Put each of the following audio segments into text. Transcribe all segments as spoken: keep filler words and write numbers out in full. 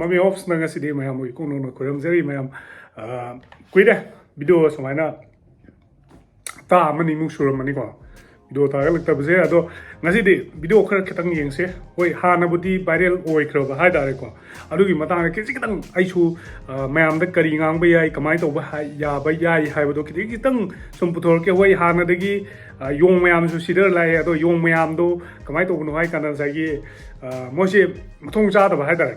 ꯃꯃꯤ ꯑꯣꯐꯁꯅ ꯉꯁꯤꯗꯤ ꯃꯌꯥꯝꯕꯨ ꯏꯀꯣꯛ ꯅꯧꯅ ꯈꯣꯏꯔꯝꯖꯔꯤ꯫ ꯃꯌꯥꯝ, ꯑ, ꯀꯨꯏꯔꯦ ꯚꯤꯗꯤꯑꯣ ꯁꯨꯃꯥꯏꯅ ꯍꯞꯇꯥ ꯑꯃꯅꯤꯃꯨꯛ ꯁꯨꯔꯝꯃꯅꯤꯀꯣ ꯚꯤꯗꯤꯑꯣ ꯊꯥꯒꯠꯂꯛꯇꯕꯁꯦ꯫ ꯑꯗꯣ ꯉꯁꯤꯗꯤ ꯚꯤꯗꯤꯑꯣ ꯈꯔ ꯈꯤꯇꯪ ꯌꯦꯡꯁꯦ꯫ ꯍꯣꯏ, ꯍꯥꯟꯅꯕꯨꯗꯤ ꯚꯥꯏꯔꯦꯜ ꯑꯣꯏꯈ꯭ꯔꯕ ꯍꯥꯏ ꯇꯥꯔꯦꯀꯣ꯫ ꯑꯗꯨꯒꯤ ꯃꯇꯥꯡꯗ ꯈꯤꯖꯤꯛ ꯈꯤꯇꯪ ꯑꯩꯁꯨ, ꯑ, ꯃꯌꯥꯝꯗ ꯀꯔꯤ ꯉꯥꯡꯕ ꯌꯥꯏ, ꯀꯃꯥꯏꯅ ꯇꯧꯕ ꯍꯥꯏ-, ꯌꯥꯕ ꯌꯥꯏ ꯍꯥꯏꯕꯗꯣ ꯈꯤꯇꯪ ꯈꯤꯇꯪ ꯁꯨꯝ ꯄꯨꯊꯣꯔꯛꯀꯦ꯫ ꯍꯣꯏ, ꯍꯥꯟꯅꯗꯒꯤ, ꯑ, ꯌꯣꯡ ꯃꯌꯥꯝꯁꯨ ꯁꯤꯗꯔ ꯂꯥꯛꯑꯦ꯫ ꯑꯗꯣ ꯌꯣꯡ ꯃꯌꯥꯝꯗꯣ ꯀꯃꯥꯏꯅ ꯇꯧꯕꯅꯣ ꯍꯥꯏ ꯀꯥꯟꯗ ꯉꯁꯥꯏꯒꯤ, ꯑ, ꯃꯣꯏꯁꯦ ꯃꯊꯣꯡ ꯆꯥꯗꯕ ꯍꯥꯏ ꯇꯥꯔꯦ꯫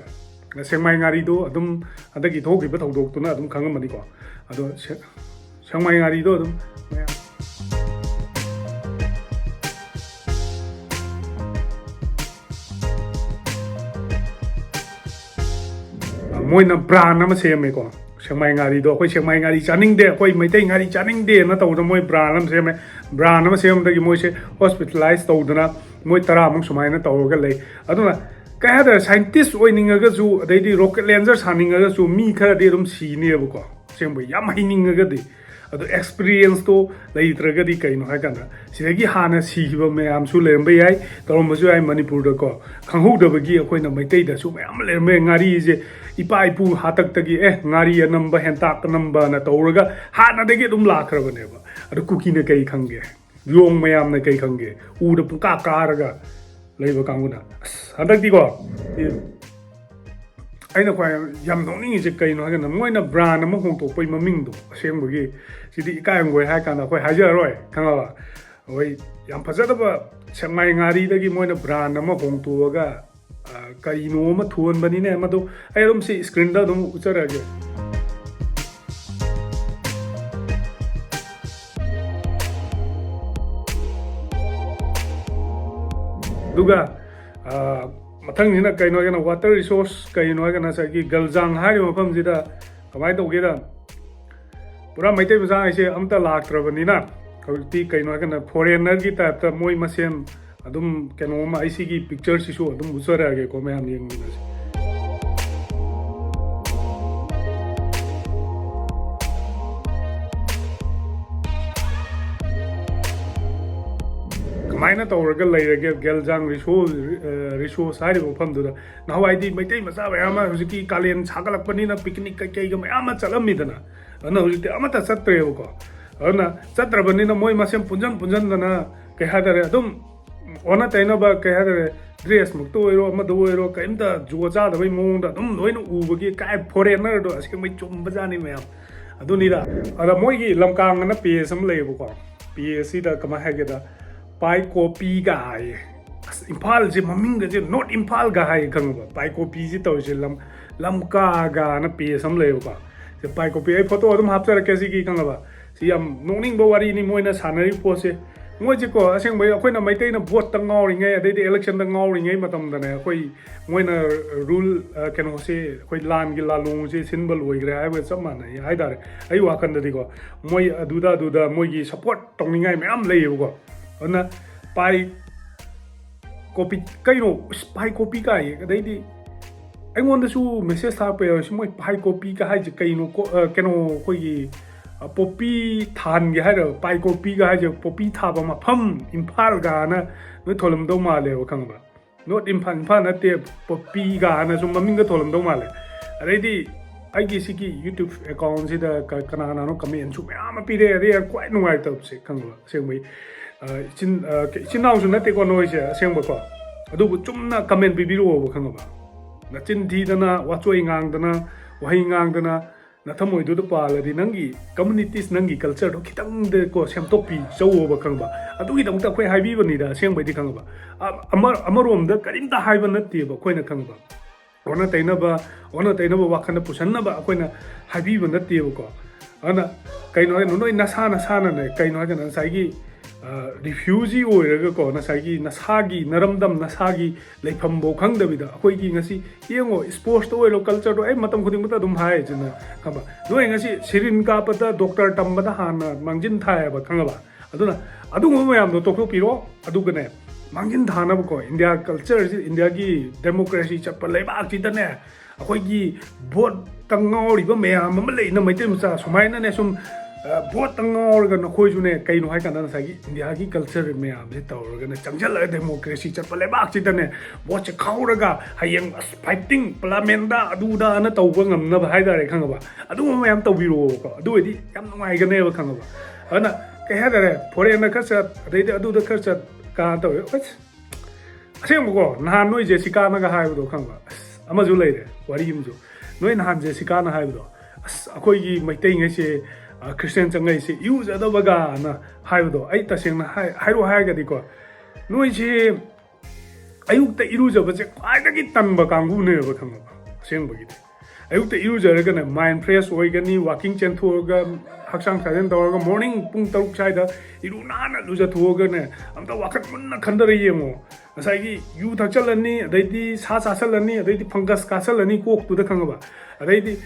ꯁꯦꯛꯃꯥꯏ ꯉꯥꯔꯤꯗꯣ ꯑꯗꯨꯝ ꯍꯟꯗꯛꯀꯤ ꯊꯣꯛꯈꯤꯕ ꯊꯧꯗꯣꯛꯇꯨꯅ ꯑꯗꯨꯝ ꯈꯪꯉꯝꯃꯅꯤꯀꯣ꯫ ꯑꯗꯣ ꯁꯦ-, ꯁꯦꯛꯃꯥꯏ ꯉꯥꯔꯤꯗꯣ ꯑꯗꯨꯝ ꯃꯌꯥꯝ ꯃꯣꯏꯅ ꯕ꯭ꯔꯥꯟ ꯑꯃ ꯁꯦꯝꯃꯦꯀꯣ꯫ ꯁꯦꯛꯃꯥꯏ ꯉꯥꯔꯤꯗꯣ, ꯑꯩꯈꯣꯏ ꯁꯦꯛꯃꯥꯏ ꯉꯥꯔꯤ ꯆꯥꯅꯤꯡꯗꯦ, ꯑꯩꯈꯣꯏ ꯃꯩꯇꯩ ꯉꯥꯔꯤ ꯆꯥꯅꯤꯡꯗꯦꯅ ꯇꯧꯗꯅ ꯃꯣꯏ ꯕ꯭ꯔꯥꯟ ꯑꯃ ꯁꯦꯝꯃꯦ꯫ ꯕ꯭ꯔꯥꯟ ꯑꯃ ꯁꯦꯝꯕꯗꯒꯤ ꯃꯣꯏꯁꯦ ꯍꯣꯁꯄꯤꯇꯥꯂꯥꯏꯁ ꯇꯧꯗꯅ ꯃꯣꯏ ꯇꯔꯥꯃꯨꯛ ꯁꯨꯃꯥꯏꯅ ꯇꯧꯔꯒ ꯂꯩ꯫ ꯑꯗꯨꯅ ꯀꯩ ꯍꯥꯏꯇꯥꯔꯦ, ꯁꯥꯏꯟꯇꯤꯁ ꯑꯣꯏꯅꯤꯡꯉꯒꯁꯨ, ꯑꯗꯩꯗꯤ ꯔꯣꯀꯦꯠ ꯂꯦꯟꯖꯔ ꯁꯥꯅꯤꯡꯉꯒꯁꯨ ꯃꯤ ꯈꯔꯗꯤ ꯑꯗꯨꯝ ꯁꯤꯅꯦꯕꯀꯣ, ꯑꯁꯦꯡꯕ ꯌꯥꯝ ꯍꯩꯅꯤꯡꯉꯒꯗꯤ꯫ ꯑꯗꯣ ꯑꯦꯛꯁꯄꯤꯔꯤꯌꯦꯟꯁꯇꯣ ꯂꯩꯇ꯭ꯔꯒꯗꯤ ꯀꯩꯅꯣ ꯍꯥꯏꯀꯥꯟꯗ, ꯁꯤꯗꯒꯤ ꯍꯥꯟꯅ ꯁꯤꯈꯤꯕ ꯃꯌꯥꯝꯁꯨ ꯂꯩꯔꯝꯕ ꯌꯥꯏ, ꯇꯧꯔꯝꯕꯁꯨ ꯌꯥꯏ ꯃꯅꯤꯄꯨꯔꯗꯀꯣ꯫ ꯈꯪꯍꯧꯗꯕꯒꯤ ꯑꯩꯈꯣꯏꯅ ꯃꯩꯇꯩꯗꯁꯨ ꯃꯌꯥꯝ ꯑꯃ ꯂꯩꯔꯝꯕ ꯌꯥꯏ꯫ ꯉꯥꯔꯤꯁꯦ ꯏꯄꯥ ꯏꯄꯨ ꯍꯥꯛꯇꯛꯇꯒꯤ, "ꯑꯦ, ꯉꯥꯔꯤ ꯑꯅꯝꯕ, ꯍꯦꯟꯇꯥꯛ ꯑꯅꯝꯕꯅ" ꯇꯧꯔꯒ ꯍꯥꯟꯅꯗꯒꯤ ꯑꯗꯨꯝ ꯂꯥꯛꯈ꯭ꯔꯕꯅꯦꯕ꯫ ꯑꯗꯣ ꯀꯨꯀꯤꯅ ꯀꯩ ꯈꯪꯒꯦ? ꯌꯣꯡ ꯃꯌꯥꯝꯅ ꯀꯩ ꯈꯪꯒꯦ? ꯎꯗ ꯄꯨꯡꯀꯥ ꯀꯥꯔꯒ ꯂꯩꯕ ꯀꯥꯡꯕꯨꯅ꯫ ꯑꯁ, ꯍꯟꯗꯛꯇꯤꯀꯣ, ꯑꯩꯅ ꯈ꯭ꯋꯥꯏ ꯌꯥꯝ ꯅꯣꯛꯅꯤꯡꯉꯤꯁꯦ ꯀꯩꯅꯣ ꯍꯥꯏꯀꯥꯟꯗ, ꯃꯣꯏꯅ ꯕ꯭ꯔꯥꯟ ꯑꯃ ꯍꯣꯡꯗꯣꯛꯄꯩ ꯃꯃꯤꯡꯗꯣ, ꯑꯁꯦꯡꯕꯒꯤ ꯁꯤꯗꯤ ꯏꯀꯥꯏ ꯍꯪꯒꯣꯏ ꯍꯥꯏ ꯀꯥꯟꯗ ꯑꯩꯈꯣꯏ ꯍꯥꯏꯖꯔꯔꯣꯏ, ꯈꯪꯉꯕ? ꯑꯩꯈꯣꯏ ꯌꯥꯝ ꯐꯖꯗꯕ ꯁꯦꯛꯃꯥꯏ ꯉꯥꯔꯤꯗꯒꯤ ꯃꯣꯏꯅ ꯕ꯭ꯔꯥꯟ ꯑꯃ ꯍꯣꯡꯗꯣꯛꯑꯒ, ꯑ, ꯀꯔꯤꯅꯣ ꯑꯃ ꯊꯣꯟꯕꯅꯤꯅꯦ꯫ ꯃꯗꯨ ꯑꯩ ꯑꯗꯨꯝ ꯁꯤ ꯁ꯭ꯀ꯭ꯔꯤꯟꯗ ꯑꯗꯨꯝ ꯎꯠꯆꯔꯛꯑꯒꯦ꯫ ꯑꯗꯨꯒ, ꯑ, ꯃꯊꯪꯁꯤꯅ ꯀꯩꯅꯣ ꯍꯥꯏꯒꯅ, ꯋꯥꯇꯔ ꯔꯤꯁꯣꯔꯁ ꯀꯩꯅꯣ ꯍꯥꯏꯒꯅ, ꯉꯁꯥꯏꯒꯤ ꯒꯜꯖꯥꯡ ꯍꯥꯏꯔꯤꯕ ꯃꯐꯝꯁꯤꯗ ꯀꯃꯥꯏꯅ ꯇꯧꯒꯦꯗ, ꯄꯨꯔꯥ ꯃꯩꯇꯩ ꯃꯆꯥ ꯍꯥꯏꯁꯦ ꯑꯝꯇ ꯂꯥꯛꯇ꯭ꯔꯕꯅꯤꯅ, ꯍꯧꯖꯤꯛꯇꯤ ꯀꯩꯅꯣ ꯍꯥꯏꯔꯀꯥꯟꯗ ꯐꯣꯔꯦꯟꯅꯔꯒꯤ ꯇꯥꯏꯞꯇ ꯃꯣꯏ ꯃꯁꯦꯟ ꯑꯗꯨꯝ ꯀꯩꯅꯣꯝꯃ, ꯑꯩ ꯁꯤꯒꯤ ꯄꯤꯛꯆꯔꯁꯤꯁꯨ ꯑꯗꯨꯝ ꯎꯠꯆꯔꯛꯑꯒꯦꯀꯣ, ꯃꯌꯥꯝ ꯌꯦꯡꯃꯤꯟꯅꯁꯦ꯫ ꯀꯃꯥꯏꯅ ꯇꯧꯔꯒ ꯂꯩꯔꯒꯦ ꯒꯦꯜꯖꯥꯡ ꯔꯤꯁꯣ ꯔꯤꯁꯣꯁ ꯍꯥꯏꯔꯤꯕ ꯃꯐꯝꯗꯨꯗ? ꯅꯍꯥꯟꯋꯥꯏꯗꯤ ꯃꯩꯇꯩ ꯃꯆꯥ ꯃꯌꯥꯝ ꯑꯃ, ꯍꯧꯖꯤꯛꯀꯤ ꯀꯥꯂꯦꯟ ꯁꯥꯒꯠꯂꯛꯄꯅꯤꯅ ꯄꯤꯛꯅꯤꯛ ꯀꯩꯀꯩꯒ ꯃꯌꯥꯝ ꯑꯃ ꯆꯠꯂꯝꯃꯤꯗꯅ, ꯑꯗꯨꯅ ꯍꯧꯖꯤꯛꯇꯤ ꯑꯃꯠꯇ ꯆꯠꯇ꯭ꯔꯦꯕꯀꯣ꯫ ꯑꯗꯨꯅ ꯆꯠꯇ꯭ꯔꯕꯅꯤꯅ ꯃꯣꯏ ꯃꯁꯦꯟ ꯄꯨꯟꯖꯟ ꯄꯨꯟꯖꯟꯗꯅ, ꯀꯩ ꯍꯥꯏꯇꯥꯔꯦ, ꯑꯗꯨꯝ ꯑꯣꯟꯅ ꯇꯩꯅꯕ, ꯀꯩ ꯍꯥꯏꯇꯥꯔꯦ, ꯗ꯭ꯔꯦꯁꯃꯛꯇ ꯑꯣꯏꯔꯣ, ꯑꯃꯗ ꯑꯣꯏꯔꯣ, ꯀꯔꯤꯝꯇ ꯖꯨꯒꯣꯠ ꯆꯥꯗꯕꯩ ꯃꯑꯣꯡꯗ ꯑꯗꯨꯝ ꯂꯣꯏꯅ ꯎꯕꯒꯤ ꯀꯥꯏ ꯐꯣꯔꯦꯟꯅꯔꯗꯣ ꯑꯁꯦꯡꯕꯩ ꯆꯨꯝꯕꯖꯥꯠꯅꯤ ꯃꯌꯥꯝ꯫ ꯑꯗꯨꯅꯤꯗ꯫ ꯑꯗ ꯃꯣꯏꯒꯤ ꯂꯝꯀꯥꯡ ꯑꯅ ꯄꯦꯖ ꯑꯃ ꯂꯩꯌꯦꯕꯀꯣ꯫ ꯄꯦꯖ ꯑꯁꯤꯗ ꯀꯃꯥꯏꯅ ꯍꯥꯏꯒꯦꯗ, ꯄꯥꯏ ꯀꯣꯄꯤꯒ ꯍꯥꯏꯌꯦ꯫ ꯑꯁ, ꯏꯝꯐꯥꯜꯁꯦ ꯃꯃꯤꯡꯒꯁꯦ ꯅꯣꯔꯠ ꯏꯝꯐꯥꯜꯒ ꯍꯥꯏꯌꯦ, ꯈꯪꯉꯕ? ꯄꯥꯏ ꯀꯣꯄꯤꯁꯦ ꯇꯧꯔꯤꯁꯦ ꯂꯝ, ꯂꯝꯀꯥꯒꯅ ꯄꯦꯖ ꯑꯃ ꯂꯩꯌꯦꯕꯀꯣ꯫ ꯁꯦ ꯄꯥꯏ ꯀꯣꯄꯤ ꯑꯩ ꯐꯣꯇꯣ ꯑꯗꯨꯝ ꯍꯥꯞꯆꯔꯛꯀꯦ ꯁꯤꯒꯤ, ꯈꯪꯉꯕ? ꯁꯤ ꯌꯥꯝ ꯅꯣꯛꯅꯤꯡꯕ ꯋꯥꯔꯤꯅꯤ ꯃꯣꯏꯅ ꯁꯥꯟꯅꯔꯤꯕ ꯄꯣꯠꯁꯦ꯫ ꯃꯣꯏꯁꯦꯀꯣ, ꯑꯁꯦꯡꯕꯩ ꯑꯩꯈꯣꯏꯅ ꯃꯩꯇꯩꯅ ꯚꯣꯠꯇ ꯉꯥꯎꯔꯤꯉꯩ, ꯑꯗꯩꯗꯤ ꯏꯂꯦꯛꯁꯟꯗ ꯉꯥꯎꯔꯤꯉꯩ ꯃꯇꯝꯗꯅꯦ, ꯑꯩꯈꯣꯏ ꯃꯣꯏꯅ ꯔꯨꯜ, ꯑ, ꯀꯩꯅꯣꯁꯦ, ꯑꯩꯈꯣꯏ ꯂꯥꯟꯒꯤ ꯂꯥꯂꯣꯡꯁꯦ ꯁꯤꯟꯕ ꯂꯣꯏꯈ꯭ꯔꯦ ꯍꯥꯏꯕꯒ ꯆꯞ ꯃꯥꯟꯅꯩ ꯍꯥꯏꯇꯥꯔꯦ꯫ ꯑꯩ ꯋꯥꯈꯜꯗꯗꯤꯀꯣ, ꯃꯣꯏ ꯑꯗꯨꯗ, ꯑꯗꯨꯗ ꯃꯣꯏꯒꯤ ꯁꯞꯄꯣꯔꯠ ꯇꯧꯅꯤꯡꯉꯥꯏ ꯃꯌꯥꯝ ꯂꯩꯌꯦꯕꯀꯣ꯫ ꯑꯗꯨꯅ ꯄꯥꯏ ꯀꯣꯄꯤ, ꯀꯩꯅꯣ, ꯑꯁ, ꯄꯥꯏ ꯀꯣꯄꯤ ꯀꯥꯏꯌꯦ꯫ ꯑꯗꯩꯗꯤ ꯑꯩꯉꯣꯟꯗꯁꯨ ꯃꯦꯁꯦꯖ ꯊꯥꯔꯛꯄ ꯌꯥꯎꯋꯦ, "ꯁꯤ ꯃꯣꯏ ꯄꯥꯏ ꯀꯣꯄꯤꯒ ꯍꯥꯏꯁꯦ ꯀꯩꯅꯣ?" ꯀꯣ-, ꯑ, ꯀꯩꯅꯣ, ꯑꯩꯈꯣꯏꯒꯤ, ꯑ, ꯄꯣꯄꯤ ꯊꯥꯍꯟꯒꯦ ꯍꯥꯏꯔꯕ? ꯄꯥꯏ ꯀꯣꯄꯤꯒ ꯍꯥꯏꯁꯦ ꯄꯣꯄꯤ ꯊꯥꯕ ꯃꯐꯝ, ꯏꯝꯐꯥꯜꯒꯅ ꯅꯣꯏ ꯊꯣꯜꯂꯝꯗꯧ ꯃꯥꯜꯂꯦꯕ, ꯈꯪꯕ꯭ꯔꯥ? ꯅꯣꯔꯠ ꯏꯝꯐꯥꯜ, ꯏꯝꯐꯥꯜ ꯅꯠꯇꯦ, ꯄꯣꯄꯤꯒꯅ ꯁꯨꯝ ꯃꯃꯤꯡꯒ ꯊꯣꯜꯂꯝꯗꯧ ꯃꯥꯜꯂꯦ꯫ ꯑꯗꯩꯗꯤ ꯑꯩꯒꯤ ꯁꯤꯒꯤ YouTube ꯑꯦꯀꯥꯎꯟꯁꯤꯗ ꯀ-, ꯀꯅꯥ ꯀꯅꯥꯅꯣ ꯀꯃꯦꯟꯁꯨ ꯃꯌꯥꯝ ꯑꯃ ꯄꯤꯔꯛꯑꯦ꯫ ꯑꯗꯩ ꯈ꯭ꯋꯥꯏ ꯅꯨꯡꯉꯥꯏꯇꯕꯁꯦ, ꯈꯪꯕ꯭ꯔꯥ? ꯑꯁꯦꯡꯕꯩ, ꯑ, ꯏꯆꯤꯟ, ꯑ, ꯏꯆꯤꯟ ꯏꯅꯥꯎꯁꯨ ꯅꯠꯇꯦꯀꯣ ꯅꯣꯏꯁꯦ, ꯑꯁꯦꯡꯕꯀꯣ꯫ ꯑꯗꯨꯕꯨ ꯆꯨꯝꯅ ꯀꯃꯦꯟ ꯄꯤꯕꯤꯔꯛꯑꯣꯕ, ꯈꯪꯉꯕ? ꯅꯆꯤꯟ ꯊꯤꯗꯅ, ꯋꯥꯆꯣꯏ ꯉꯥꯡꯗꯅ, ꯋꯥꯍꯩ ꯉꯥꯡꯗꯅ, ꯅꯊꯃꯣꯏꯗꯨꯗ ꯄꯥꯜꯂꯗꯤ ꯅꯪꯒꯤ communities, ꯅꯪꯒꯤ cultureꯗꯣ ꯈꯤꯇꯪꯗꯀꯣ ꯁꯦꯝꯗꯣꯛꯄꯤꯆꯧꯑꯣꯕ, ꯈꯪꯕ? ꯑꯗꯨꯒꯤꯗꯃꯛꯇ ꯑꯩꯈꯣꯏ ꯍꯥꯏꯕꯤꯕꯅꯤꯗ, ꯑꯁꯦꯡꯕꯩꯗꯤ, ꯈꯪꯉꯕ? ꯑ-, ꯑꯃ-, ꯑꯃꯔꯣꯝꯗ ꯀꯔꯤꯝꯇ ꯍꯥꯏꯕ ꯅꯠꯇꯦꯕ ꯑꯩꯈꯣꯏꯅ, ꯈꯪꯉꯕ? ꯑꯣꯟꯅ ꯇꯩꯅꯕ, ꯑꯣꯟꯅ ꯇꯩꯅꯕ ꯋꯥꯈꯜꯗ ꯄꯨꯁꯟꯅꯕ ꯑꯩꯈꯣꯏꯅ ꯍꯥꯏꯕꯤꯕ ꯅꯠꯇꯦꯕꯀꯣ꯫ ꯑꯗꯨꯅ ꯀꯩꯅꯣ ꯍꯥꯏꯅꯣ, ꯅꯣꯏ ꯅꯁꯥ ꯅꯁꯥꯅꯅꯦ, ꯀꯩꯅꯣ ꯍꯥꯏꯗꯅ ꯉꯁꯥꯏꯒꯤ, ꯑ, refugee ꯑꯣꯏꯔꯒꯀꯣ, ꯉꯁꯥꯏꯒꯤ ꯅꯁꯥꯒꯤ ꯅꯔꯝꯗꯝ, ꯅꯁꯥꯒꯤ ꯂꯩꯐꯝꯐꯧ ꯈꯪꯗꯕꯤꯗ ꯑꯩꯈꯣꯏꯒꯤ ꯉꯁꯤ ꯌꯦꯡꯉꯣ, sportsꯇ ꯑꯣꯏꯔꯣ, cultureꯗ ꯑꯩ ꯃꯇꯝ ꯈꯨꯗꯤꯡꯃꯛꯇ ꯑꯗꯨꯝ ꯍꯥꯏꯔꯤꯁꯤꯅ, ꯈꯪꯕ? ꯅꯣꯏ ꯉꯁꯤ ꯁꯤꯔꯤꯟ ꯀꯥꯞꯄꯗ, doctor ꯇꯝꯕꯗ ꯍꯥꯟꯅ ꯃꯥꯡꯖꯤꯟ ꯊꯥꯏꯌꯦꯕ, ꯈꯪꯉꯕ? ꯑꯗꯨꯅ ꯑꯗꯨꯒꯨꯝꯕ ꯃꯌꯥꯝꯗꯣ ꯇꯣꯛꯊꯣꯛꯄꯤꯔꯣ꯫ ꯑꯗꯨꯒꯅꯦ, ꯃꯥꯡꯖꯤꯟ ꯊꯥꯅꯕꯀꯣ, ꯏꯟꯗꯤꯌꯥ cultureꯁꯤ, ꯏꯟꯗꯤꯌꯥꯒꯤ democracy ꯆꯠꯄ ꯂꯩꯕꯥꯛꯁꯤꯗꯅꯦ, ꯑꯩꯈꯣꯏꯒꯤ ꯚꯣꯠꯇ ꯉꯥꯎꯔꯤꯕ ꯃꯌꯥꯝ ꯑꯃ ꯂꯩꯅ, ꯃꯩꯇꯩ ꯃꯆꯥ ꯁꯨꯃꯥꯏꯅꯅꯦ, ꯁꯨꯝ ꯚꯣꯠꯇ ꯉꯥꯎꯔꯒ ꯅꯈꯣꯏꯁꯨꯅꯦ, ꯀꯩꯅꯣ ꯍꯥꯏꯀꯥꯟꯗ ꯉꯁꯥꯏꯒꯤ ꯏꯟꯗꯤꯌꯥꯒꯤ ꯀꯜꯆꯔ ꯃꯌꯥꯝꯁꯦ ꯇꯧꯔꯒꯅꯦ, ꯆꯪꯁꯤꯜꯂꯒ ꯗꯦꯃꯣꯀ꯭ꯔꯦꯁꯤ ꯆꯠꯄ ꯂꯩꯕꯥꯛꯁꯤꯗꯅꯦ ꯚꯣꯠꯁꯦ ꯈꯥꯎꯔꯒ ꯍꯌꯦꯡ ꯑꯁ ꯐꯥꯏꯇꯤꯡ ꯄꯥꯔꯂꯥꯃꯦꯟꯗ ꯑꯗꯨꯗꯅ ꯇꯧꯕ ꯉꯝꯅꯕ ꯍꯥꯏꯇꯥꯔꯦ, ꯈꯪꯉꯕ? ꯑꯗꯨꯒꯨꯝꯕ ꯃꯌꯥꯝ ꯇꯧꯕꯤꯔꯛꯑꯣꯕꯀꯣ, ꯑꯗꯨ ꯑꯣꯏꯗꯤ ꯌꯥꯝ ꯅꯨꯡꯉꯥꯏꯒꯅꯦꯕ, ꯈꯪꯉꯕ? ꯑꯗꯨꯅ ꯀꯩ ꯍꯥꯏꯇꯥꯔꯦ, ꯐꯣꯔꯦꯟꯗ ꯈꯔ ꯆꯠ, ꯑꯗꯩꯗꯤ ꯑꯗꯨꯗ ꯈꯔ ꯆꯠ ꯀꯥ ꯇꯧꯋꯦ꯫ ꯑꯁ, ꯑꯁꯦꯡꯕꯀꯣ, ꯅꯍꯥꯟ ꯅꯣꯏ ꯖꯦꯁꯤꯀꯥꯅꯒ ꯍꯥꯏꯕꯗꯣ ꯈꯪꯕ? ꯑꯁ, ꯑꯃꯁꯨ ꯂꯩꯔꯦ ꯋꯥꯔꯤ ꯑꯃꯁꯨ꯫ ꯅꯣꯏ ꯅꯍꯥꯟ ꯖꯦꯁꯤꯀꯥꯅ ꯍꯥꯏꯕꯗꯣ, "ꯑꯁ, ꯑꯩꯈꯣꯏꯒꯤ ꯃꯩꯇꯩꯉꯩꯁꯦ ꯈ꯭ꯔꯤꯁꯇꯤꯌꯥꯟ ꯆꯪꯉꯛꯏꯁꯦ ꯏꯔꯨꯖꯗꯕꯒꯅ" ꯍꯥꯏꯕꯗꯣ, ꯑꯩ ꯇꯁꯦꯡꯅ ꯍꯥꯏ-, ꯍꯥꯏꯔꯣ ꯍꯥꯏꯔꯒꯗꯤꯀꯣ, ꯅꯣꯏꯁꯦ ꯑꯌꯨꯛꯇ ꯏꯔꯨꯖꯕꯁꯦ ꯈ꯭ꯋꯥꯏꯗꯒꯤ ꯇꯟꯕ ꯀꯥꯡꯕꯨꯅꯦꯕ, ꯈꯪꯉꯕ? ꯑꯁꯦꯡꯕꯒꯤꯗꯤ ꯑꯌꯨꯛꯇ ꯏꯔꯨꯖꯔꯒꯅꯦ, ꯃꯥꯏꯟ ꯐ꯭ꯔꯦꯁ ꯑꯣꯏꯒꯅꯤ, ꯋꯥꯀꯤꯡ ꯆꯦꯟꯊꯣꯛꯑꯒ, ꯍꯛꯆꯥꯡ ꯁꯥꯖꯦꯜ ꯇꯧꯔꯒ, ꯃꯣꯔꯅꯤꯡ ꯄꯨꯡ ꯇꯔꯨꯛ ꯁ꯭ꯋꯥꯏꯗ ꯏꯔꯨ ꯅꯥꯟꯅ ꯂꯨꯖꯊꯣꯛꯑꯒꯅꯦ, ꯑꯝꯇ ꯋꯥꯈꯜ ꯃꯨꯟꯅ ꯈꯟꯊꯔ ꯌꯦꯡꯉꯣ꯫ ꯉꯁꯥꯏꯒꯤ ꯌꯨ ꯊꯛꯆꯜꯂꯅꯤ, ꯑꯗꯩꯗꯤ ꯁꯥ ꯆꯥꯁꯜꯂꯅꯤ, ꯑꯗꯩꯗꯤ ꯐꯪꯒꯁ ꯀꯥꯁꯜꯂꯅꯤ ꯀꯣꯛꯇꯨꯗ, ꯈꯪꯉꯕ? ꯑꯗꯩꯗꯤ,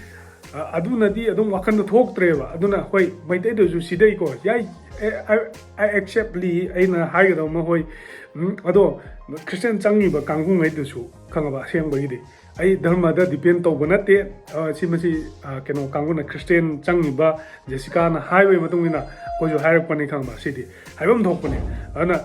ꯑ, ꯑꯗꯨꯅꯗꯤ ꯑꯗꯨꯝ ꯋꯥꯈꯜꯗꯣ ꯊꯣꯛꯇ꯭ꯔꯦꯕ꯫ ꯑꯗꯨꯅ ꯍꯣꯏ, ꯃꯩꯇꯩꯗꯁꯨ ꯁꯤꯗꯩꯀꯣ, ꯌꯥꯏ, ꯑꯦ, I, I acceptly ꯑꯩꯅ ꯍꯥꯏꯒꯗꯕ ꯑꯃ, ꯍꯣꯏ, ꯎꯝ, ꯑꯗꯣ ꯈ꯭ꯔꯤꯁꯇꯤꯌꯥꯟ ꯆꯪꯉꯤꯕ ꯀꯥꯡꯕꯨꯉꯩꯗꯨꯁꯨ, ꯈꯪꯉꯕ? ꯑꯁꯦꯡꯕꯒꯤꯗꯤ ꯑꯩ ꯙꯔꯃꯗ ꯗꯤꯄꯦꯟ ꯇꯧꯕ ꯅꯠꯇꯦ꯫ ꯑ, ꯁꯤ ꯃꯁꯤ, ꯑ, ꯀꯩꯅꯣ ꯀꯥꯡꯕꯨꯅ, ꯈ꯭ꯔꯤꯁꯇꯤꯌꯥꯟ ꯆꯪꯉꯤꯕ ꯖꯦꯁꯤꯀꯥꯅ ꯍꯥꯏꯕꯒꯤ ꯃꯇꯨꯡ ꯏꯟꯅ ꯑꯩꯈꯣꯏꯁꯨ ꯍꯥꯏꯔꯛꯄꯅꯤ, ꯈꯪꯕ? ꯁꯤꯗꯤ ꯍꯥꯏꯐꯝ ꯊꯣꯛꯄꯅꯤ꯫ ꯑꯗꯨꯅ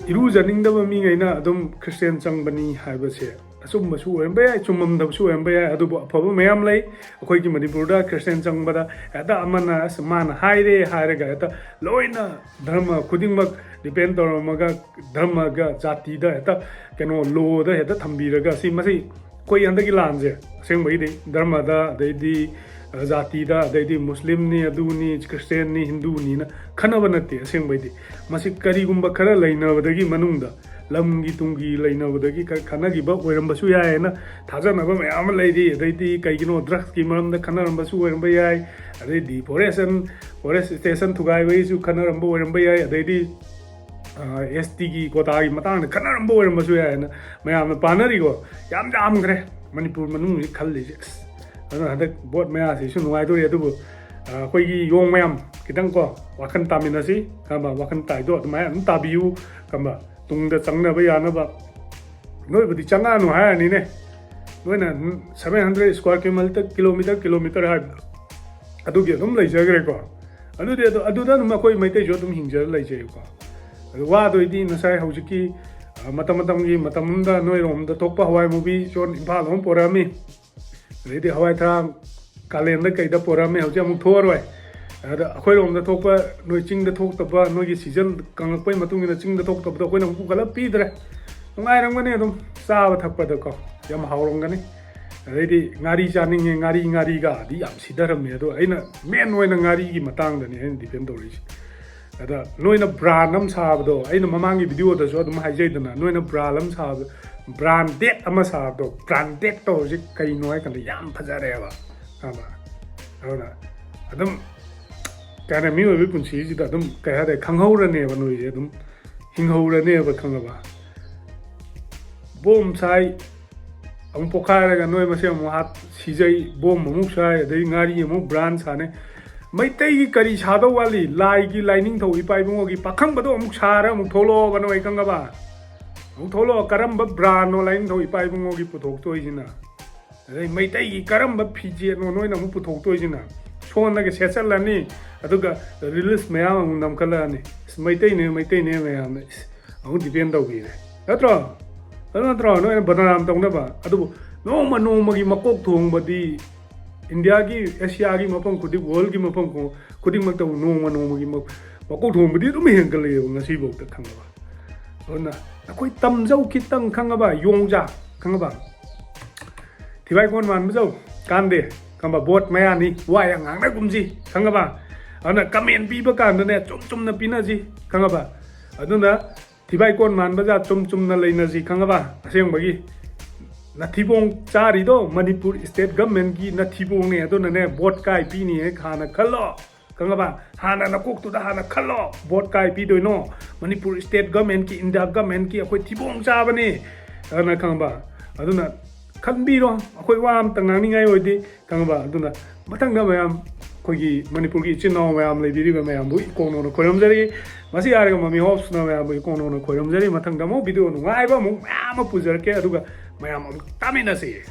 ꯏꯔꯨꯖꯅꯤꯡꯗꯕ ꯃꯤꯉꯩꯅ ꯑꯗꯨꯝ ꯈ꯭ꯔꯤꯁꯇꯤꯌꯥꯟ ꯆꯪꯕꯅꯤ ꯍꯥꯏꯕꯁꯦ ꯑꯆꯨꯝꯕꯁꯨ ꯑꯣꯏꯔꯝꯕ ꯌꯥꯏ, ꯆꯨꯝꯃꯝꯗꯕꯁꯨ ꯑꯣꯏꯔꯝꯕ ꯌꯥꯏ, ꯑꯗꯨꯕꯨ ꯑꯐꯕ ꯃꯌꯥꯝ ꯂꯩ꯫ ꯑꯩꯈꯣꯏꯒꯤ ꯃꯅꯤꯄꯨꯔꯗ ꯈ꯭ꯔꯤꯁꯇꯤꯌꯥꯟ ꯆꯪꯕꯗ ꯍꯦꯛꯇ ꯑꯃꯅ, "ꯑꯁ, ꯃꯥꯅ ꯍꯥꯏꯔꯦ" ꯍꯥꯏꯔꯒ ꯍꯦꯛꯇ ꯂꯣꯏꯅ ꯙꯔꯃ ꯈꯨꯗꯤꯡꯃꯛ ꯗꯤꯄꯦꯟ ꯇꯧꯔꯝꯃꯒ, ꯙꯔꯃꯒ ꯖꯥꯇꯤꯗ ꯍꯦꯛꯇ, ꯀꯩꯅꯣ, ꯂꯣꯗ ꯍꯦꯛꯇ ꯊꯝꯕꯤꯔꯒ, ꯁꯤ ꯃꯁꯤ ꯑꯩꯈꯣꯏ ꯍꯟꯗꯛꯀꯤ ꯂꯥꯟꯁꯦ ꯑꯁꯦꯡꯕꯒꯤꯗꯤ ꯙꯔꯃꯗ, ꯑꯗꯩꯗꯤ, ꯑ, ꯖꯥꯇꯤꯗ, ꯑꯗꯩꯗꯤ ꯃꯨꯁꯂꯤꯝꯅꯤ, ꯑꯗꯨꯅꯤ, ꯈ꯭ꯔꯤꯁꯇꯤꯌꯥꯟꯅꯤ, ꯍꯤꯟꯗꯨꯅꯤꯅ ꯈꯟꯅꯕ ꯅꯠꯇꯦ꯫ ꯑꯁꯦꯡꯕꯩꯗꯤ ꯃꯁꯤ ꯀꯔꯤꯒꯨꯝꯕ ꯈꯔ ꯂꯩꯅꯕꯗꯒꯤ, ꯃꯅꯨꯡꯗ ꯂꯝꯒꯤ ꯇꯨꯡꯒꯤ ꯂꯩꯅꯕꯗꯒꯤ ꯈ-, ꯈꯟꯅꯈꯤꯕ ꯑꯣꯏꯔꯝꯕꯁꯨ ꯌꯥꯏ ꯍꯥꯏꯅ ꯊꯥꯖꯅꯕ ꯃꯌꯥꯝ ꯑꯃ ꯂꯩꯔꯤ꯫ ꯑꯗꯩꯗꯤ ꯀꯩꯒꯤꯅꯣ, ꯗ꯭ꯔꯛꯁꯀꯤ ꯃꯔꯝꯗ ꯈꯟꯅꯔꯝꯕꯁꯨ ꯑꯣꯏꯔꯝꯕ ꯌꯥꯏ, ꯑꯗꯩ ꯗꯤꯐꯣꯔꯦꯁꯟ, ꯐꯣꯔꯦꯁꯇꯦꯁꯟ ꯊꯨꯒꯥꯏꯕꯒꯤꯁꯨ ꯈꯟꯅꯔꯝꯕ ꯑꯣꯏꯔꯝꯕ ꯌꯥꯏ, ꯑꯗꯩꯗꯤ, ꯑ, ꯑꯦꯁ ꯇꯤꯒꯤ ꯀꯣꯇꯥꯒꯤ ꯃꯇꯥꯡꯗ ꯈꯟꯅꯔꯝꯕ ꯑꯣꯏꯔꯝꯕꯁꯨ ꯌꯥꯏ ꯍꯥꯏꯅ ꯃꯌꯥꯝꯅ ꯄꯥꯅꯔꯤꯀꯣ꯫ ꯌꯥꯝ ꯌꯥꯝꯈ꯭ꯔꯦ ꯃꯅꯤꯄꯨꯔ ꯃꯅꯨꯡꯁꯤ ꯈꯜꯂꯤꯁꯦ꯫ ꯑꯁ, ꯑꯗꯨꯅ ꯍꯟꯗꯛ ꯚꯣꯠ ꯃꯌꯥꯁꯤꯁꯨ ꯅꯨꯡꯉꯥꯏꯗꯣꯔꯤ꯫ ꯑꯗꯨꯕꯨ, ꯑ, ꯑꯩꯈꯣꯏꯒꯤ ꯌꯣꯡ ꯃꯌꯥꯝ ꯈꯤꯇꯪ ꯀꯣ, ꯋꯥꯈꯜ ꯇꯥꯃꯤꯟꯅꯁꯤ, ꯈꯪꯕ? ꯋꯥꯈꯜ ꯇꯥꯏꯗꯣ ꯑꯗꯨꯃꯥꯏꯅ ꯑꯗꯨꯝ ꯇꯥꯕꯤꯌꯨ, ꯈꯪꯕ? ꯇꯨꯡꯗ ꯆꯪꯅꯕ ꯌꯥꯅꯕ꯫ ꯅꯣꯏꯕꯨꯗꯤ ꯆꯪꯉꯛꯑꯅꯨ ꯍꯥꯏꯔꯅꯤꯅꯦ, ꯅꯣꯏꯅ seven hundred square kilometer, kilometer, kilometer ꯍꯥꯏꯕꯗꯣ, ꯑꯗꯨꯒꯤ ꯑꯗꯨꯝ ꯂꯩꯖꯈ꯭ꯔꯦꯀꯣ꯫ ꯑꯗꯨꯗꯤ ꯑꯗꯨ ꯑꯗꯨꯗ ꯑꯗꯨꯝ ꯑꯩꯈꯣꯏ ꯃꯩꯇꯩꯁꯨ ꯑꯗꯨꯝ ꯍꯤꯡꯖꯔ ꯂꯩꯖꯩꯀꯣ꯫ ꯑꯗꯨ ꯋꯥꯗꯣꯏꯗꯤ ꯉꯁꯥꯏ ꯍꯧꯖꯤꯛꯀꯤ, ꯑ, ꯃꯇꯝ ꯃꯇꯝꯒꯤ ꯃꯇꯝ ꯑꯃꯗ ꯅꯣꯏꯔꯣꯝꯗ ꯊꯣꯛꯄ ꯍꯋꯥꯏ ꯃꯨꯕꯤ ꯆꯣꯟ ꯏꯝꯐꯥꯜ ꯑꯃ ꯄꯣꯔꯛꯑꯝꯃꯤ꯫ ꯑꯗꯩꯗꯤ ꯍꯋꯥꯏ ꯊꯔꯥꯛ ꯀꯥꯂꯦꯟꯗ ꯀꯩꯗ ꯄꯣꯔꯛꯑꯝꯃꯤ, ꯍꯧꯖꯤꯛ ꯑꯃꯨꯛ ꯊꯣꯛꯑꯔꯣꯏ꯫ ꯑꯗ ꯑꯩꯈꯣꯏꯔꯣꯝꯗ ꯊꯣꯛꯄ, ꯅꯣꯏ ꯆꯤꯡꯗ ꯊꯣꯛꯇꯕ, ꯅꯣꯏꯒꯤ ꯁꯤꯖꯟ ꯀꯪꯉꯛꯄꯩ ꯃꯇꯨꯡ ꯏꯟꯅ ꯆꯤꯡꯗ ꯊꯣꯛꯇꯕꯗꯣ ꯑꯩꯈꯣꯏꯅ ꯑꯃꯨꯛ ꯄꯨꯈꯠꯂ ꯄꯤꯗ꯭ꯔꯦ꯫ ꯅꯨꯡꯉꯥꯏꯔꯝꯒꯅꯤ ꯑꯗꯨꯝ ꯆꯥꯕ ꯊꯛꯄꯗꯀꯣ, ꯌꯥꯝ ꯍꯥꯎꯔꯝꯒꯅꯤ꯫ ꯑꯗꯩꯗꯤ ꯉꯥꯔꯤ ꯆꯥꯅꯤꯡꯉꯦ, ꯉꯥꯔꯤ, ꯉꯥꯔꯤꯒꯗꯤ ꯌꯥꯝ ꯁꯤꯊꯔꯝꯃꯦ꯫ ꯑꯗꯣ ꯑꯩꯅ ꯃꯦꯟ ꯑꯣꯏꯅ ꯉꯥꯔꯤꯒꯤ ꯃꯇꯥꯡꯗꯅꯤ ꯑꯩꯅ ꯗꯤꯄꯦꯟ ꯇꯧꯔꯛꯏꯁꯦ꯫ ꯑꯗ ꯅꯣꯏꯅ ꯕ꯭ꯔꯥꯟ ꯑꯃ ꯁꯥꯕꯗꯣ, ꯑꯩꯅ ꯃꯃꯥꯡꯒꯤ ꯚꯤꯗꯤꯑꯣꯗꯁꯨ ꯑꯗꯨꯝ ꯍꯥꯏꯖꯩꯗꯅ, ꯅꯣꯏꯅ ꯕ꯭ꯔꯥꯟ ꯑꯃ ꯁꯥꯕꯗꯣ, ꯕ꯭ꯔꯥꯟꯗꯦꯠ ꯑꯃ ꯁꯥꯕꯗꯣ, ꯕ꯭ꯔꯥꯟꯗꯦꯠ ꯇꯧꯔꯤꯁꯦ ꯀꯩꯅꯣ ꯍꯥꯏ ꯀꯥꯟꯗ ꯌꯥꯝ ꯐꯖꯔꯦꯕ, ꯈꯪꯉꯕ? ꯑꯗꯨꯅ ꯑꯗꯨꯝ ꯀꯩ ꯍꯥꯏꯅꯤ, ꯃꯤꯑꯣꯏꯕꯒꯤ ꯄꯨꯟꯁꯤꯁꯤꯗ ꯑꯗꯨꯝ, ꯀꯩ ꯍꯥꯏꯇꯥꯔꯦ, ꯈꯪꯍꯧꯔꯅꯦꯕ ꯅꯣꯏꯁꯦ, ꯑꯗꯨꯝ ꯍꯤꯡꯍꯧꯔꯅꯦꯕ, ꯈꯪꯉꯕ? ꯕꯣꯝ ꯁꯥꯏ, ꯑꯃꯨꯛ ꯄꯣꯈꯥꯏꯔꯒ ꯅꯣꯏ ꯃꯁꯦꯟ ꯑꯃꯨꯛ ꯍꯥꯠ, ꯁꯤꯖꯩ, ꯕꯣꯝ ꯑꯃꯨꯛ ꯁꯥꯏ, ꯑꯗꯩ ꯉꯥꯔꯤ ꯑꯃꯨꯛ ꯕ꯭ꯔꯥꯟ ꯁꯥꯟꯅꯩ꯫ ꯃꯩꯇꯩꯒꯤ ꯀꯔꯤ ꯁꯥꯗꯧ ꯋꯥꯠꯂꯤ? ꯂꯥꯏꯒꯤ, ꯂꯥꯏꯅꯤꯡꯊꯧ ꯏꯄꯥ ꯏꯕꯨꯡꯉꯣꯒꯤ ꯄꯥꯈꯪꯕꯗꯣ ꯑꯃꯨꯛ ꯁꯥꯔ ꯑꯃꯨꯛ ꯊꯣꯛꯂꯛꯑꯣꯕ ꯅꯣꯏ, ꯈꯪꯉꯕ? ꯑꯃꯨꯛ ꯊꯣꯛꯂꯛꯑꯣ, ꯀꯔꯝꯕ ꯕ꯭ꯔꯥꯟꯅꯣ ꯂꯥꯏꯅꯤꯡꯊꯧ ꯏꯄꯥ ꯏꯕꯨꯡꯉꯣꯒꯤ ꯄꯨꯊꯣꯛꯇꯣꯏꯁꯤꯅ? ꯑꯗꯩ ꯃꯩꯇꯩꯒꯤ ꯀꯔꯝꯕ ꯐꯤꯖꯦꯠꯅꯣ ꯅꯣꯏꯅ ꯑꯃꯨꯛ ꯄꯨꯊꯣꯛꯇꯣꯏꯁꯤꯅ? ꯁꯣꯟꯗꯒ ꯁꯦꯠꯆꯜꯂꯅꯤ, ꯑꯗꯨꯒ ꯔꯤꯜꯁ ꯃꯌꯥꯝ ꯑꯃꯨꯛ ꯅꯝꯈꯠꯂꯛꯑꯅꯤ, "ꯑꯁ, ꯃꯩꯇꯩꯅꯦ, ꯃꯩꯇꯩꯅꯦ" ꯃꯌꯥꯝꯅ, ꯏꯁ, ꯑꯃꯨꯛ ꯗꯤꯄꯦꯟ ꯇꯧꯕꯤꯔꯦ, ꯅꯠꯇ꯭ꯔꯣ? ꯑꯗꯨ ꯅꯠꯇ꯭ꯔꯣ ꯅꯣꯏꯅ ꯕꯗꯅꯥꯝ ꯇꯧꯅꯕ? ꯑꯗꯨꯕꯨ ꯅꯣꯡꯃ ꯅꯣꯡꯃꯒꯤ ꯃꯀꯣꯛ ꯊꯣꯡꯕꯗꯤ ꯏꯟꯗꯤꯌꯥꯒꯤ, ꯑꯦꯁꯤꯌꯥꯒꯤ ꯃꯐꯝ ꯈꯨꯗꯤꯡ, ꯋꯥꯔꯜꯒꯤ ꯃꯐꯝ ꯈꯨ-, ꯈꯨꯗꯤꯡꯃꯛꯇꯕꯨ ꯅꯣꯡꯃ ꯅꯣꯡꯃꯒꯤ ꯃ-, ꯃꯀꯣꯛ ꯊꯣꯡꯕꯗꯤ ꯑꯗꯨꯝ ꯍꯦꯟꯒꯠꯂꯛꯑꯦꯕ ꯉꯁꯤꯐꯥꯎꯗ, ꯈꯪꯉꯕ? ꯑꯗꯨꯅ ꯑꯩꯈꯣꯏ ꯇꯝꯖꯧ ꯈꯤꯇꯪ, ꯈꯪꯉꯕ? ꯌꯣꯡꯖꯥ, ꯈꯪꯉꯕ? ꯊꯤꯕꯥꯏ ꯀꯣꯟ ꯃꯥꯟꯕ ꯖꯧ ꯀꯥꯟꯗꯦ, ꯈꯪꯉꯕ? ꯚꯣꯠ ꯃꯌꯥꯅꯤ, ꯋꯥ ꯌꯥꯝ ꯉꯥꯡꯅꯒꯨꯝꯁꯤ, ꯈꯪꯉꯕ? ꯑꯗꯨꯅ ꯀꯃꯦꯟ ꯄꯤꯕ ꯀꯥꯟꯗꯅꯦ, ꯆꯨꯝ ꯆꯨꯝꯅ ꯄꯤꯅꯁꯤ, ꯈꯪꯉꯕ? ꯑꯗꯨꯅ ꯊꯤꯕꯥꯏ ꯀꯣꯟ ꯃꯥꯟꯕ ꯖꯥꯠ ꯆꯨꯝ ꯆꯨꯝꯅ ꯂꯩꯅꯁꯤ, ꯈꯪꯉꯕ? ꯑꯁꯦꯡꯕꯒꯤ ꯅꯊꯤꯕꯣꯡ ꯆꯥꯔꯤꯗꯣ ꯃꯅꯤꯄꯨꯔ ꯁ꯭ꯇꯦꯠ ꯒꯃꯦꯟꯒꯤ ꯅꯊꯤꯕꯣꯡꯅꯦ, ꯑꯗꯨꯅꯅꯦ ꯚꯣꯠ ꯀꯥꯏ ꯄꯤꯅꯤ ꯍꯦꯛ ꯍꯥꯟꯅ ꯈꯜꯂꯣ, ꯈꯪꯉꯕ? ꯍꯥꯟꯅ ꯅꯀꯣꯛꯇꯨꯗ ꯍꯥꯟꯅ ꯈꯜꯂꯣ, ꯚꯣꯠ ꯀꯥꯏ ꯄꯤꯗꯣꯏꯅꯣ? ꯃꯅꯤꯄꯨꯔ ꯁ꯭ꯇꯦꯠ ꯒꯃꯦꯟꯒꯤ, ꯏꯟꯗꯤꯌꯥ ꯒꯃꯦꯟꯒꯤ ꯑꯩꯈꯣꯏ ꯊꯤꯕꯣꯡ ꯆꯥꯕꯅꯤ, ꯑꯗꯨꯅ, ꯈꯪꯉꯕ? ꯑꯗꯨꯅ ꯈꯟꯕꯤꯔꯣ, ꯑꯩꯈꯣꯏ ꯋꯥ ꯑꯝꯇ ꯉꯥꯡꯅꯤꯡꯉꯥꯏ ꯑꯣꯏꯗꯦ, ꯈꯪꯉꯕ? ꯑꯗꯨꯅ ꯃꯊꯪꯗ ꯃꯌꯥꯝ, ꯑꯩꯈꯣꯏꯒꯤ ꯃꯅꯤꯄꯨꯔꯒꯤ ꯏꯆꯤꯟ ꯏꯅꯥꯎ ꯃꯌꯥꯝ ꯂꯩꯕꯤꯔꯤꯕ ꯃꯌꯥꯝꯕꯨ ꯏꯀꯣꯡ ꯅꯧꯅ ꯈꯣꯏꯔꯝꯖꯔꯤ꯫ ꯃꯁꯤ ꯍꯥꯏꯔꯒ ꯃꯃꯤ ꯍꯣꯞꯁꯅ ꯃꯌꯥꯝꯕꯨ ꯏꯀꯣꯡ ꯅꯧꯅ ꯈꯣꯏꯔꯝꯖꯔꯤ꯫ ꯃꯊꯪꯗ ꯑꯃꯨꯛ ꯚꯤꯗꯤꯑꯣ ꯅꯨꯡꯉꯥꯏꯕ ꯑꯃꯨꯛ ꯃꯌꯥꯝ ꯑꯃ ꯄꯨꯖꯔꯛꯀꯦ, ꯑꯗꯨꯒ ꯃꯌꯥꯝ ꯑꯃꯨꯛ ꯇꯥꯃꯤꯟꯅꯁꯤ꯫